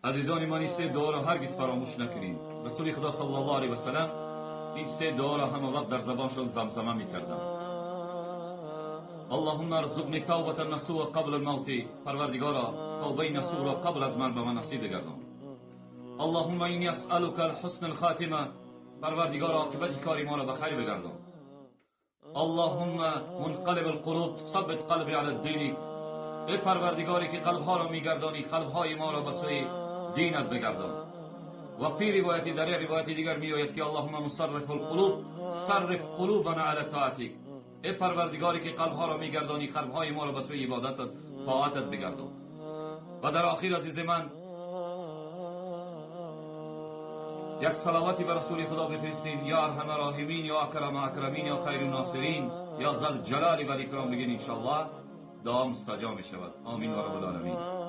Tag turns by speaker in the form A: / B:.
A: Азизони ман, ин се дуоро ҳаргиз фаромӯш накунед. Расули Худо саллаллоҳу алайҳи васаллам ин се дуоро ҳама вақт дар забоншон замзама мекарданд. Аллоҳумма арзуқни тавбатан насуҳа қабла ал-мавт. Парвардигоро, тавбаи насуҳро қабл аз марг ба ман насиб бигардон. Аллоҳумма инни асъалука ҳусна ал-хотима. Парвардигоро, оқибати кори моро ба хайр бигардон. Аллоҳумма мунқалиб ал-қулуб саббит қалби ала диник. Эй Парвардигоре ки қалбҳоро мегардонӣ, қалбҳои моро ба сӯи динат бигардон. Ва фи ривояти, дар як ривояти дигар меояд ки Аллоҳумма мусарриф ал-қулуб сарриф қулубана ала тоатик. Эй Парвардигоре ки қалбҳоро мегардонӣ, қалбҳои моро ба сӯи ибодатат, тоатат бигардон. Ва дар охир, азизи ман, як салавоте ба Расули Худо бифиристем. Ё арҳамар роҳимин, ё акрам акрамин, ё хайрун носирин, ё зал ҷалоли вал икром бигӯед, иншоаллоҳ дуо мустаҷоб мешавад. Омин ва раббул оламин.